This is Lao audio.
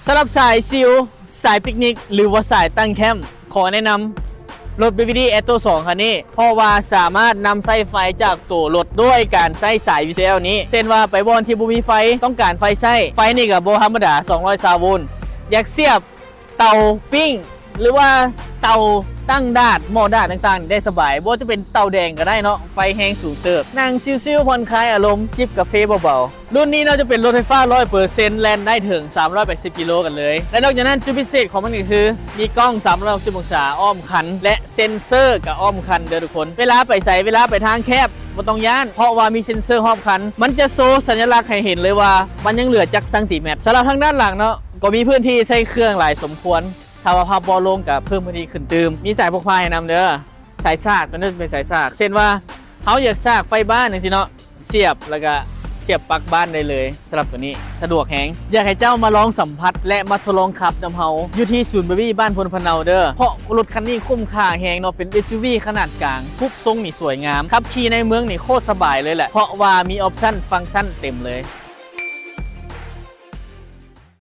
ສຳລັບສາຍຊິວ, ສາຍປິກນິກ ຫຼືວ່າສາຍຕັ້ງແຄ້ມ, ຂໍແນະນຳລົດ ບີ ວີ ດີ ແອັດໂຕ ສອງ ຄັນນີ້ ເພາະວ່າສາມາດນຳໃຊ້ໄຟຈາກໂຕລົດດ້ວຍການໃຊ້ສາຍ ວີ ທີ ແອລ ນີ້. ເຊັ່ນວ່າໄປບ່ອນທີ່ບໍ່ມີໄຟ, ຕ້ອງການໄຟໃຊ້, ໄຟນີ້ກໍບໍ່ທຳມະດາ ສອງຮ້ອຍຊາວໂວນ, ຢາກສຽບເຕົາປີ້ງ ຫຼືວ່າເຕົາຕັ້ງດາດ, ໝໍ້ດາດຕ່າງໆນີ້ໄດ້ສະບາຍ, ບໍ່ວ່າຈະເປັນເຕົາແດງກໍໄດ້ເນາະ, ໄຟແຮງສູງເຕີບ. ນັ່ງຊິວໆ ຜ່ອນຄາຍອາລົມ, ຈິບກາເຟເບົາໆ. ລຸ້ນນີ້ເນາະ ຈະເປັນລົດໄຟຟ້າຮ້ອຍເປີເຊັນ ແລ່ນໄດ້ເຖິງສາມຮ້ອຍແປດສິບກິໂລກັນເລີຍ. ແລະ ນອກຈາກນັ້ນ ຈຸດພິເສດຂອງມັນກໍຄື ມີກ້ອງສາມຮ້ອຍຫົກສິບອົງສາອ້ອມຄັນ ແລະ ເຊັນເຊີກໍອ້ອມຄັນເດີ້ທຸກຄົນ. ເວລາໄປໃສ, ເວລາໄປທາງແຄບ, ບໍ່ຕ້ອງຢ້ານ, ເພາະວ່າມີເຊັນເຊີຮອບຄັນ. ມັນຈະໂຊສັນຍະລັກໃຫ້ເຫັນເລີຍວ່າມັນຍັງເຫຼືອຈັກຊັງຕີແມັດ. ສຳລັບທາງດ້ານຫຼັງເນາະ, ກໍມີພື້ນທີ່ໃສ່ເຄື່ອງຫຼາຍສົມຄວນ. ຖ້າວ່າພັບເບົາະລົງກໍເພີ່ມພື້ນທີ່ຂຶ້ນຕື່ມ. ມີສາຍພົກພາໃຫ້ນຳເດີ້. ສາຍສາກ, ຕົວນີ້ເປັນສາຍສາກ. ເຊັ່ນວ່າເຮົາຢາກສາກໄຟບ້ານຈັ່ງຊີ້ເນາະ, ສຽບແລ້ວກໍສຽບປັກບ້ານໄດ້ເລີຍ. ສຳລັບຕົວນີ້ສະດວກແຮງ. ຢາກໃຫ້ເຈົ້າມາລອງສຳຜັດ ແລະ ມາທົດລອງຂັບນຳເຮົາ ຢູ່ທີ່ສູນບາບີບ້ານໂພນພະເນົາເດີ້. ເພາະລົດຄັນນີ້ຄຸ້ມຄ່າແຮງເນາະ, ເປັນ ເອັສ ຢູ ວີ ຂະໜາດກາງ, ຮູບຊົງນີ້ສວຍງາມ, ຂັບຂີ່ໃນເມືອງນີ້ໂຄດສະບາຍເລີຍແຫຼະ, ເພາະວ່າມີອອບຊັນຟັງຊັນເຕັມເລີຍ.